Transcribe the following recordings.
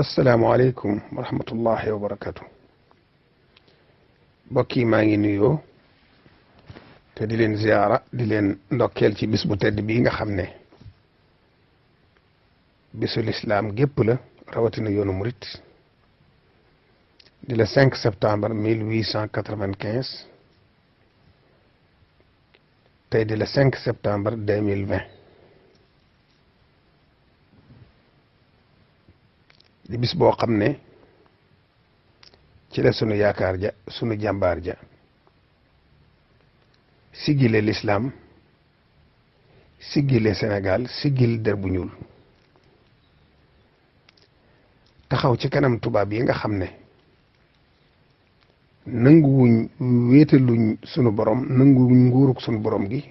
asalaamaaleykum wa rahmatullahi wa barakatu mbokk yi maa ngi nuyoo te di leen ziyaara di leen ndokkeel ci bis bu tedd bii nga xam ne bisu lislaam gépp la rawatina yoonu murit di le 5 septembre 1895 tey di le 5 septembre 2020 di bis boo xam ne ci la sunu yaakaar ja sunu jàmbaar ja siggile lislaam siggile Sénégal siggil der bu ñuul taxaw ci kanam tubaab yi nga xam ne nanguwuñ wéetaluñ sunu borom nanguwuñ nguuruk sunu borom gi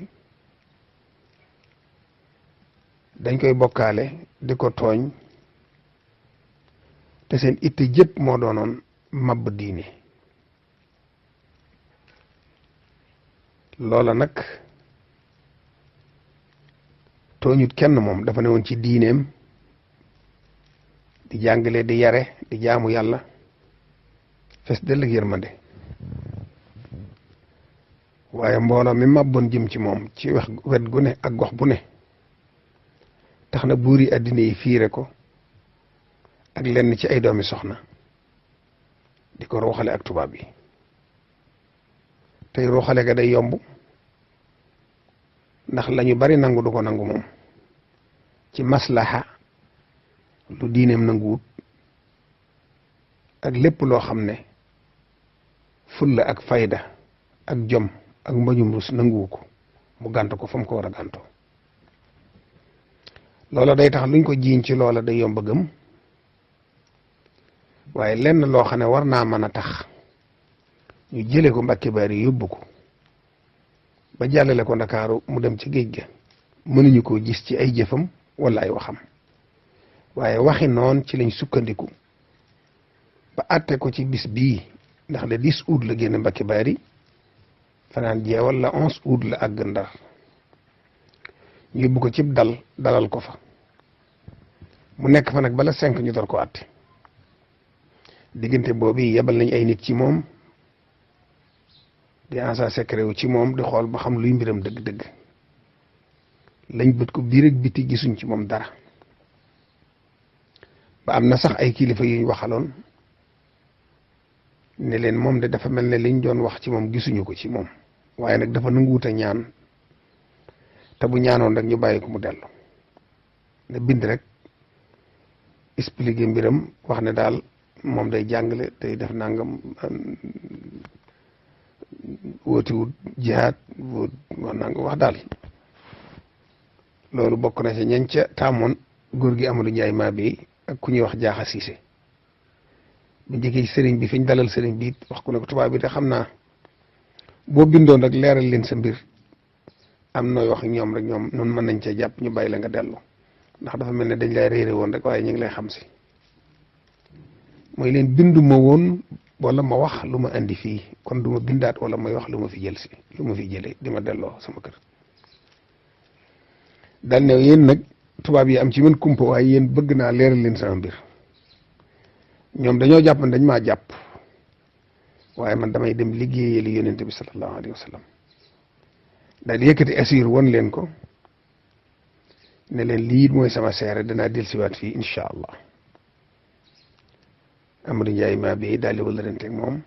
dañ koy bokkaale di ko tooñ te seen itte jëpp moo doonoon mabb diine loola nag tooñut kenn moom dafa ne woon ci diineem di jàngale di yare di jaamu yàlla fes dell ak yërmande waaye mbooloo mi mabboon jëm ci moom ci wet gu ne ak gox bu ne tax na buuri àddina yi fiire ko ak lenn ci ay doomi soxna di ko ruuxale ak tubaab yi tey ruuxale ga day yomb ndax lañu bari nangu du ko nangu moom ci maslaha lu diineem nanguwut ak lépp loo xam ne fulla ak fayda ak jom ak mbañum rus nanguwu ko mu gànt ko fa mu ko war a gàntoo loola day tax luñ ko jiiñ ci loola day yomb a gëm waaye lenn loo xam ne war naa mën a tax ñu jële ko Mbàkke Bari yóbbu ko ba jàllale ko Ndakaaru mu dem ci géej ga mënuñu koo gis ci ay jëfam wala ay waxam waaye waxi noon ci lañ sukkandiku ba àtte ko ci bis bii ndax le 10 août la génn Mbàkke Bari fanaan jeewal la 11 août la àgg Ndar ñu yóbbu ko cib dalal ko fa mu nekk fa nag bala 5 ñu door ko àtte diggante boobu yebal nañ ay nit ci moom di agent secret wu ci moom di xool ba xam luy mbiram dëgg-dëgg lañ bët ko biir ak biti gisuñ ci moom dara ba am na sax ay kilifa yuñ waxaloon ne leen moom de dafa mel ne liñ doon wax ci moom gisuñu ko ci moom waaye nag dafa nanguwut a ñaan te bu ñaanoon rek ñu bàyyi ko mu dellu ne bind rek expliquer mbiram wax ne daal moom day jàngale day def nangam wóotiwut jihaad wax nangam wax daal loolu bokk na ci ñañ ca taamoon góor gi Amadou Ndiaye maa bi ak ku ñuy wax jaaxa siise bu njëkkee sëriñ bi fi ñu dalal sëriñ bi wax ku ne ko tubaab bi de xam naa boo bindoon rek leeral leen sa mbir am nooy wax ñoom rek ñoom noonu mën nañ cee jàpp ñu bàyyi la nga dellu ndax dafa mel ne dañ lay réere woon rek waaye ñu ngi lay xam si mooy leen bindu ma woon wala ma wax lu ma indi fii kon du ma bindaat wala may wax lu ma fi jël si lu ma fi jëlee di ma delloo sama kër daal ne yéen nag tubaab yi am ci man kumpa waaye yéen bëgg naa leeral leen sama mbir ñoom dañoo jàpp ne dañ maa jàpp waaye man damay dem liggéeyee li yonente bi sallallahu alayhi wa sallam daal di yëkkati assur won leen ko ne leen lii mooy sama seere danaa dellusiwaat fii incha allah Amadou Ndiaye maa bi daal di wëlërante ak moom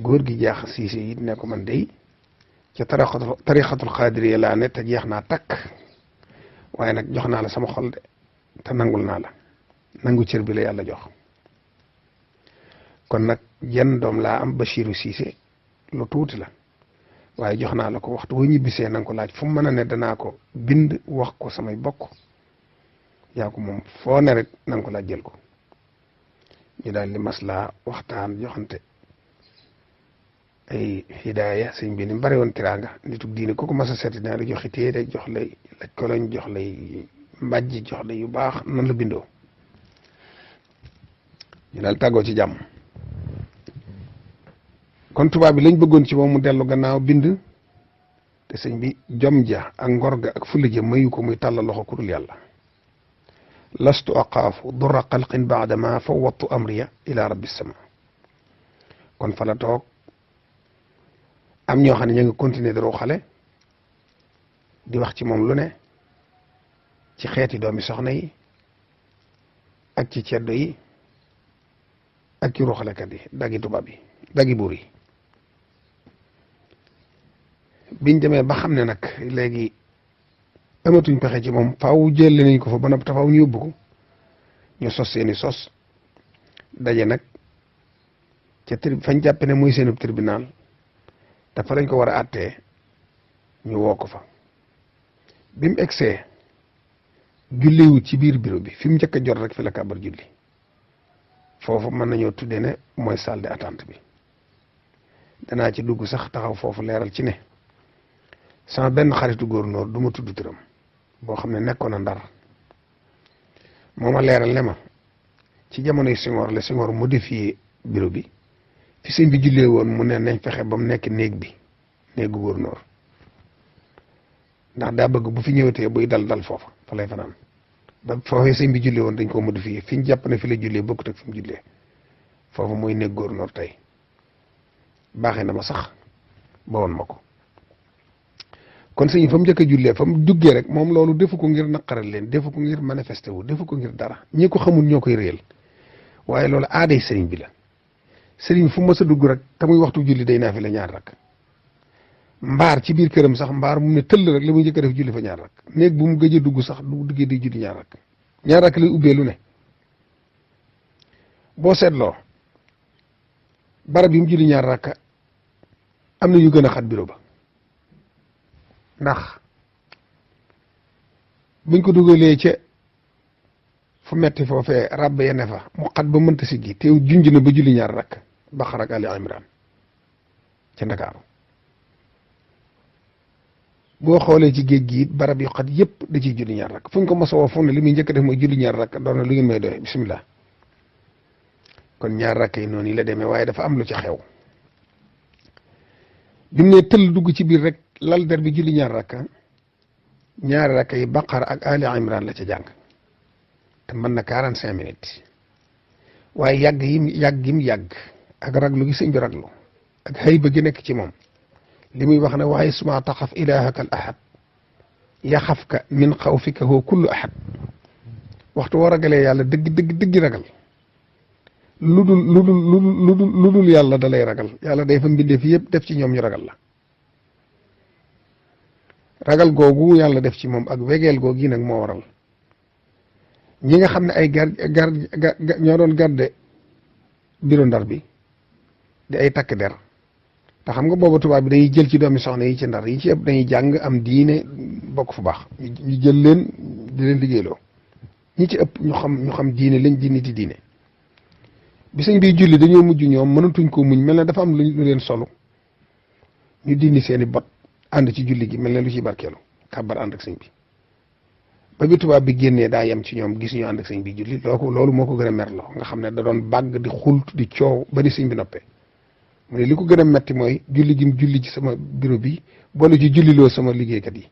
góor gi jaax siise yi ne ko man day ca tarixatul xaadiriya laa ne te jeex naa takk waaye nag jox naa la sama xol de te nangul naa la nangu cër bi la yàlla jox kon nag jenn doom laa am Bachiru Siise lu tuuti la waaye jox naa la ko waxtu boo ñibbisee na nga ko laaj fu mu mën a ne danaa ko bind wax ko samay bokk yaa ko moom foo ne rek na nga ko laaj jël ko ñu daal di maslaa waxtaan joxante ay hidaaya sëñ bi ni bari woon tiraanga nitu diine ku ko mas a seeti naa la joxi téere jox lay laj koloñ jox lay mbàjj jox lay yu baax nan la bindoo ñu daal tàggoo ci jàmm kon tubaab bi lañ bëggoon ci moom mu dellu gannaaw bind te sëñ bi jom ja ak ngor ga ak fulla ja mayu ko muy tàllal loxo ku dul yàlla lastu aqaafu durra xalqin baada ma fawattu amriya ila rabbi sama kon fa la toog am ñoo xam ne ñu ngi continuer di xale di wax ci moom lu ne ci xeeti doomi soxna yi ak ci ceddo yi ak ci ruuxalekat yi dagi tubaab yi dagi buur yi biñ demee ba xam ne nag léegi amatuñ pexe ci moom faaw jël nañ ko fa ba noppi te faaw ñu yóbbu ko ñu sos seeni sos daje nag ca fañ jàppe ne muy seenub tribunal dafa lañ ko war a àttee ñu woo ko fa bi mu egsee julliwut ci biir bureau bi fi mu njëkk a jot rek fi la kàbbar julli foofu mën nañoo tuddee ne mooy salle d'attente bi danaa ci dugg sax taxaw foofu leeral ci ne sama benn xaritu gouverneur du ma tudd turam boo xam ne nekkoon na Ndar moo ma leeral ne ma ci jamonoy Senghor la Senghor modifié bureau bi fi sëñ bi jullee woon mu ne nañ fexe ba mu nekk néeg bi néegu gouverneur ndax daa bëgg bu fi ñëwatee buy dal foofa fa lay fanaan ba foofee sëñ bi jullee woon dañ koo modifié fi ñu jàpp ne fi la jullee bokkut ak fi mu jullee foofu mooy néeg gouverneur tey baaxee na ma sax ba woon ma ko kon sëñ fa mu njëkk a jullee fa mu duggee rek moom loolu defu ko ngir naqaral leen defu ko ngir manifesté wu defu ko ngir dara ñi ko xamul ñoo koy réel waaye loolu aaday sëriñ bi la sëriñ fu mës a dugg rek te muy waxtu julli day naa fi la ñaar rak mbaar ci biir këram sax mbaar mu ne tëll rek la muy njëkk a def julli fa ñaar rak néeg bu mu gëj a dugg sax du duggee day julli ñaar rak lay ubbee lu ne boo seetloo barab yi mu julli ñaar rak am na yu gën a xat bureau ba ndax buñ ko dugalee ca fu metti foofee ràbb ya ne fa mu xat ba mënta siggi teew junj na ba julli ñaar rakk Baqara ak Ali Imran ca Ndakaaru boo xoolee ci géej gi it barab yu xat yëpp da ciy julli ñaar rakk fu ñu ko mos a woo fu ne li muy njëkk a def mooy julli ñaar rakk doon na lu ngeen may doy bisimilah kon ñaar rakk yi noonu la demee waaye dafa am lu ci xew bi mu ne tëll dugg ci biir rek lal der bi julli ñaar rakka ñaari rakka yi Baqara ak Ali Imran la ca jàng te mën na 45 minutes waaye yàgg gi mu yàgg ak raglu gi sëñ bi raglu ak xëyba gi nekk ci moom li muy wax ne waaye suma taxaf ilahaka al ahad yaxafka min xawfika huwa kullu ahad waxtu woo ragalee yàlla dëgg ragal lu dul yàlla da lay ragal yàlla day fa mbindee fi yëpp def ci ñoom ñu ragal la ragal googu yàlla def ci moom ak wegeel googu yi nag moo waral ñi nga xam ne ay ñoo doon garde bureau Ndar bi di ay takk der te xam nga booba tubaab bi dañuy jël ci doomi soxna yi ci Ndar yi ci ëpp dañuy jàng am diine bokk fu baax ñu jël leen di leen liggéeyloo ñi ci ëpp ñu xam diine lañ di niti diine bi sëñ bi julli dañoo mujj ñoom mënatuñ ko muñ mel ne dafa am lu leen solo ñu dindi seeni bot ànd ci julli gi mel ne lu ciy barkeelu kàbbar ànd ak sëñ bi ba bi tubaab bi génnee daa yem ci ñoom gis ñu ànd ak sëñ bi julli loolu moo ko gën a merloo nga xam ne da doon bàgg di xult di coow ba di sëñ bi noppee mu ne li ko gën a metti mooy julli gi mu julli ci sama bureau bi boole ci julliloo sama liggéeykat yi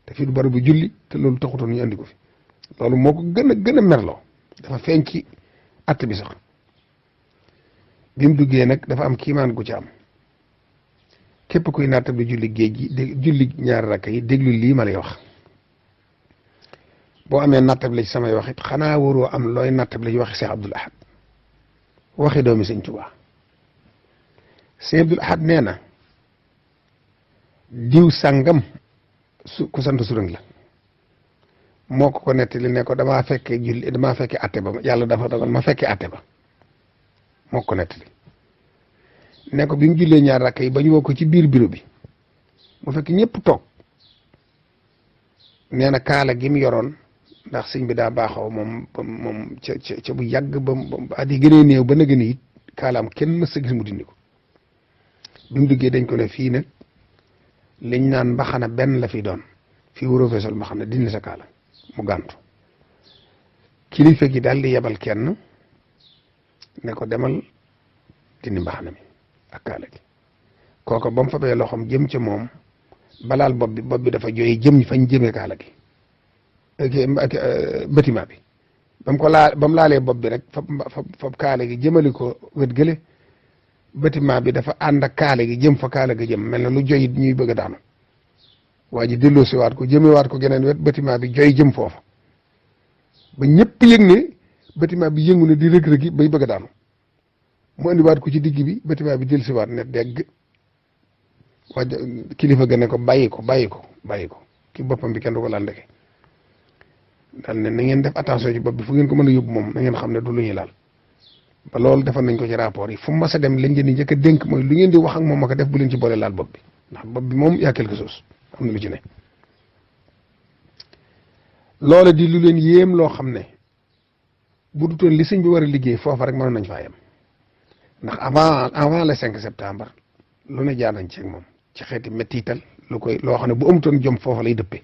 te fii du bari bu julli te loolu taxutoon ñu andi ko fi loolu moo ko gën a merloo dafa feeñ ci att bi sax bi mu duggee nag dafa am kiimaan gu ci am képp kuy nattable julli géej gi julli ñaari rakk yi déglu lii ma lay wax boo amee nattable ci samay wax it xanaa waroo am looy nattable ci waxi Cheikh Abdoul Ahad waxi doomi Sëñ Tuubaa Cheikh Abdoul Ahad nee na diw sàngam ku sant Surang la moo ko nettali ne ko damaa fekke atte ba yàlla dafa dogal ma fekke atte ba moo ko nettali ne ko bi mu jullee ñaar rakk yi ba ñu woo ko ci biir bureau bi mu fekk ñëpp toog nee na kaala gi mu yoroon ndax sëñ bi daa baaxoo moom ca bu yàgg ba at yi gënee néew ba na gën a it kaalaam kenn mës a gis mu dindi ko bi mu duggee dañ ko ne fii nag liñ naan mbaxana benn la fi doon fii wuroo feesal mbaxana dindi sa kaala mu gàntu kilifa gi daal di yebal kenn ne ko demal dindi mbaxana mi ak kaala gi kooka ba mu fabee loxoom jëm ca moom balaal bopp bi dafa jooy jëm fañ jëmee kaala gi ak bâtiment bi ba mu laalee bopp bi rek fab kaale gi jëmali ko wet gële bâtiment bi dafa ànd ak kaale gi jëm fa kaale gi jëm mel na lu joyit ñuy bëgg a daanu waa ji delloo si waat ko jëmewaat ko geneen wet bâtiment bi joy jëm foofa ba ñëpp yëg ne bâtiment bi yëngu ne di rëg-rëgi bay bëgg a daanu mu andiwaat ko ci digg bi bâtiment bi dellusiwaat ne dégg waa kilifa ga ne ko bàyyi ko ki boppam bi kenn du ko laal ndeke daal ne na ngeen def attention ci bopp bi fu ngeen ko mën a yóbbu moom na ngeen xam ne du lu ñuy laal ba loolu defoon nañ ko ci rapport yi fu mu mas a dem lañ leen di njëkk a dénk mooy lu ngeen di wax ak moom ak a def bu leen ci boole laal bopp bi ndax bopp bi moom yaa quelque chose am na lu ci ne loola di lu leen yéem loo xam ne bu dutoon li sëñ bi war a liggéey foofa rek mënoon nañ faa yem ndax avant le 5 septembre lu ne jaar nañ ci ak moom ci xeeti mettital loo xam ne bu amutoon jom foofa lay dëppee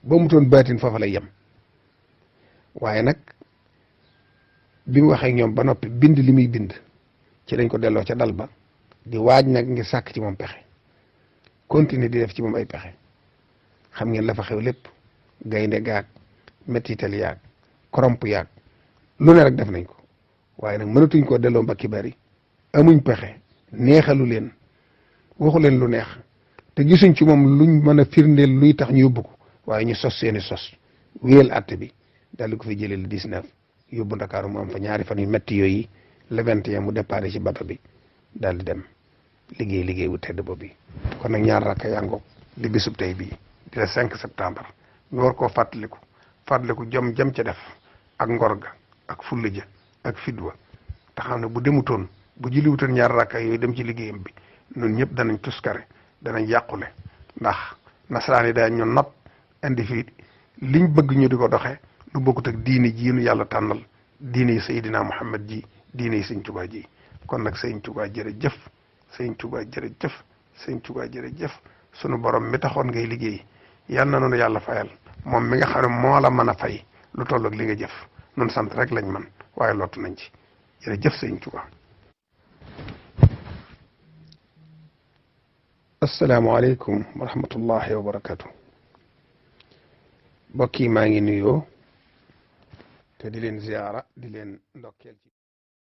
bu amutoon baatin foofa lay yem waaye nag bi mu waxee ñoom ba noppi bind li muy bind ci lañ ko delloo ca dal ba di waaj nag ngir sàkk ci moom pexe continuer di def ci moom ay pexe xam ngeen la fa xew lépp gaynde gaag mettital yaag koromp yaag lu ne rek def nañ ko waaye nag mënatuñ koo delloo mbakki bari amuñ pexe neexalu leen waxu leen lu neex te gisuñ ci moom luñ mën a firndeel luy tax ñu yóbbu ko waaye ñu sos seeni sos wéyal àtte bi daal di ko fi jëlee le 19 yóbbu Ndakaaru mu am fa ñaari fan yu metti yooyu le 21 mu départ ci bato bi daal di dem liggéey wu tedd boobu kon nag ñaar rakka yaa ngoog di bisub tey bii di le 5 septembre ñu war koo fàttaliku jom jëm ca def ak ngor ga ak fulla ja ak fidwa te xam ne bu demutoon bu julliwutoon ñaar rakka yooyu dem ci liggéeyam bi ñun ñëpp danañ tuskare danañ yàqule ndax nasaraan yi dañ ñu not indi fi liñ bëgg ñu di ko doxee lu bokkut ak diine ji nu yàlla tànnal diine yi Seydina Muhammad ji diine yi Sëñ Tuubaa ji kon nag Sëñ Tuubaa jërëjëf Sëñ Tuubaa jërëjëf Sëñ Tuubaa jërëjëf sunu borom mi taxoon ngay liggéey yal na noonu yàlla fayal moom mi nga xam ne moo la mën a fay lu toll ak li nga jëf nun sant rek lañ man waaye lottu nañ ci jërëjëf Sëñ Tuubaa. asalaamaaleykum wa rahmatullahi wa barakatu mbokk yi maa ngi nuyoo te di leen ziyaara di leen ndokkeel ci